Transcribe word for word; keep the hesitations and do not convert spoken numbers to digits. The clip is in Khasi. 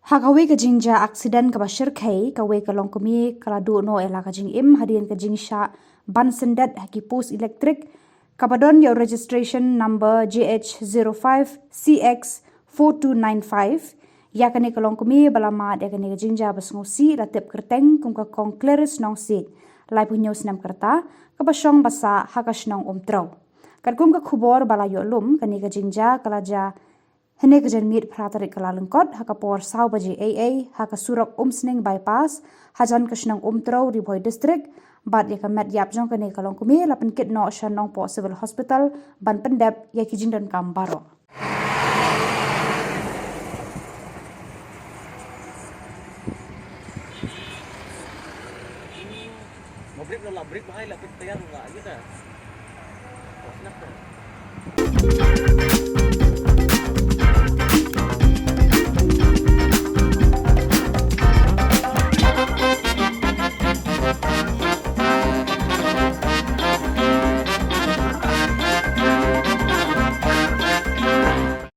Ha kawei ka jingjia aksiden kaba shyrkhei, kawei ka longkmie ka la duh noh ïa la ka jingim hadien ka jingshah ban syndet ha ki post elektrik kaba don ïa u registration number J H zero five C X four two nine five. Ïa kane ka longkmie ba la mad ïa kane ka jingjia ba sngewsih la tip kyrteng kum ka Kong Clarice Nongsiej, laiphew hynñiew snem ka rta, kaba shong ba sah ha ka shnong Umtrew. Katkum ka khubor ba la ïoh lum, kane ka jingjia ka la jia hynne ka janmiet phra tarik Kyllalyngkot ha ka por saw baje eiei ha ka surok Umsning Bypass, hajan ka shnong Umtrew, Ri Bhoi District. Bad ïa ka met ïap jong kane ka longkmie la pynkit noh sha Nongpoh Civil Hospital ban pyndep ïa ki jingdonkam baroh. Mo break, lo la break, bahai la pit tayar, lo la, ïa ta. Oh, snap ta.